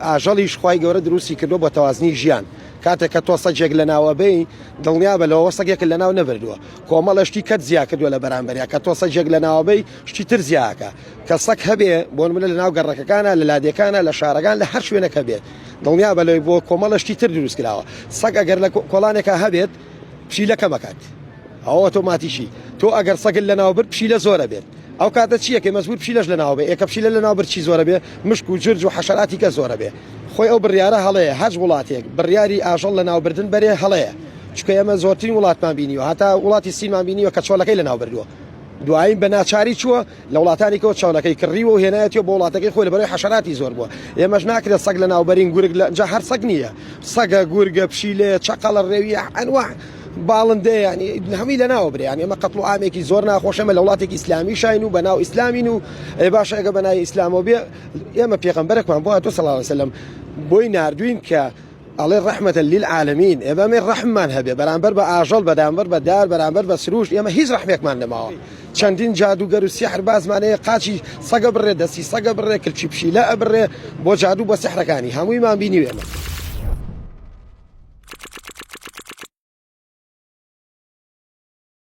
ئاژەڵیش خوای گەورە دروستی کردووە بۆ تەوازنی ژیان کاتێک کە تۆ سەگێک لەناو ئەبەی دڵنیابە لەوە سەگێکت لەناو نەبردووە کۆمەڵە شتی کەت زیا کردووە لە بەرامبەریا کە تۆ سەگێک لەناو ئەبەی شتی تر زیاکە کە سەگ هەبێ بۆ نمونە لەناو گەڕەکەکانە لە لادێکانە لە شارەکان لە هەر شوێنێک هەبێت دڵنیابە لەوەی بۆ کۆمەڵە شتی تر دروست کراوە سەگ ئەگەر لە کۆڵانێکا هەبێت پشیلە کەمەکات ئەوە ئۆتۆماتیکی تۆ ئەگەر سەگت لەناو برد پشیلە زۆرە بێت ئەو کاتە چیەکەی مەجبور پشیلەش لەناو بێ ئێکە پشیلە لەناو برد چی زۆرە بێ مشک و جرج و حەشەراتی کە زۆرە بێ خۆی ئەو بڕیارە هەڵەیە هەچ وڵاتێک بڕیاری ئاژەڵ لەناوبردن بەرێ هەڵەیە چونکە ئێمە زۆرترین وڵاتمان بینیوە هەتا وڵاتی سینمان بینیوە کە چۆلەکەی لەناو بردووە دوایین بە ناچاری چووە لە وڵاتانی کەوە چاولەکەی کڕیوە و هێنایەتیەوە بۆ وڵاتەکەی خۆی لەبەرەوەی حەشەراتی زۆر بووە ئێمەش ناکرێت سەگ لەناوبەرین گورگ لە جا هەر سەگ نییە سەگە گورگە پشیلەیە چەقەڵە ڕێویە ئەنواع باڵندەیە یانی هەمووی لەناوە برێ یانی ئێمە قەتڵ و عامێکی زۆر ناخۆشە ئێمە لە وڵاتێکی ئیسلامی شاین و بەناو ئیسلامین و ئێ باشە ئەگە بەناوی ئیسلامەوە بێ ئێمە پێغەمبەرێکمان بۆ هاتووە صلی الله علیه وسلم بۆی ناردوین کە ئەڵێ ڕەحمەتە للعالمین ئێمە ئەمێ ڕەحممان هەبێ بەرامبەر بە ئاژەڵ بەرامبەر بە دار بەرامبەر بە سروشت ئێمە هیچ ڕەحمێکمان نەماوە چەندین جادووگەر و سیحر بازمان هەیە قاچی سەگە بڕێ دەستی سەگە بڕێ کلکی پشیلە ئەبڕێ بۆ جادوو بۆ سیحرەکانی هەموویمان بینیوە ئێمە.